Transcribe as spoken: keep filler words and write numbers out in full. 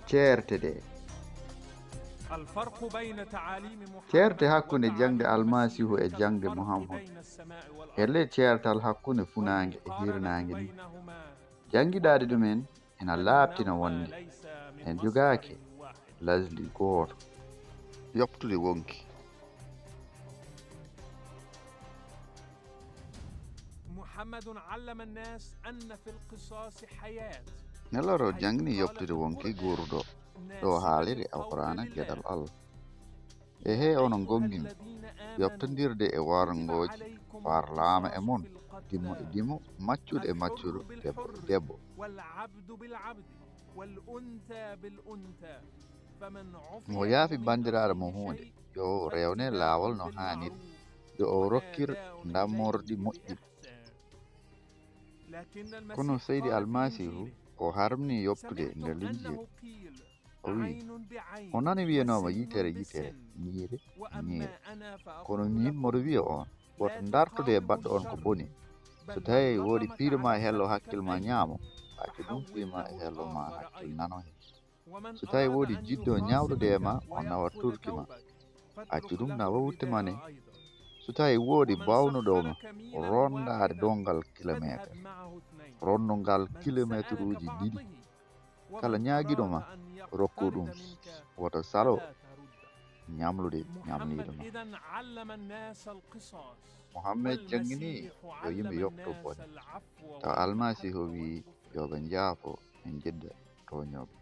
Ceerte ɗe. Ceerte hakkunde jaŋde Almasiihu e jaŋde Muhammad. Helle ceertal hakkunde funaange e hiirnaange ni. Jaŋgidaade ɗum en ina laaɓtina wonde en jogaaki lasli gooto. Yoɓtude wonki. محمد علم الناس أن في القصاص حياة. Nelaaɗo jaŋni yoɓtude wonki guurɗo. Ɗo haaliri Alqur'aana geɗal Allah. E he onon goongɗinɓe, yoɓtondirde e warngooji faarlaama e mon, dimo e dimo, maccuɗo e maccuɗo, debbo e debbo. والعبد بالعبد والأنثى بالأنثى. Mo yaafi banndiraaɗo mo huunde, yo o rewne laawol no haaniri, yo o rokkir ndamorɗi moƴƴi. Kono Seydi Almasiihu o harmini yoɓtude nder Linjiira. O wi'i, on nani wi'anooma yitere yitere, ñiire ñiire. Kono miin mboɗo wi'a on, woto ndartode e baɗɗo on ko boni. So tawi woodi piiɗo ma e hello hakkil ma ñaamo, accu ɗum fii ma e hello ma hakkil nano heen. So tawi woodi jiɗɗo ñaawdude e ma, o nawa turki ma, accu ɗum nawa wutte ma ne. So tawi woodi bawnuɗo ma rondaade doŋngal kilomeeter, ronnu ngal kilomeeteruuji ɗiɗi. Kala ñaagiiɗo ma, rokku ɗum, woto salo ñamlude ñamliiɗo ma. Muhammed jaŋngini yo yimɓe yoɓto bone, tawa Almasiihu wi'i yo ɓe njaafo, ɓe njedda tooñooɓe.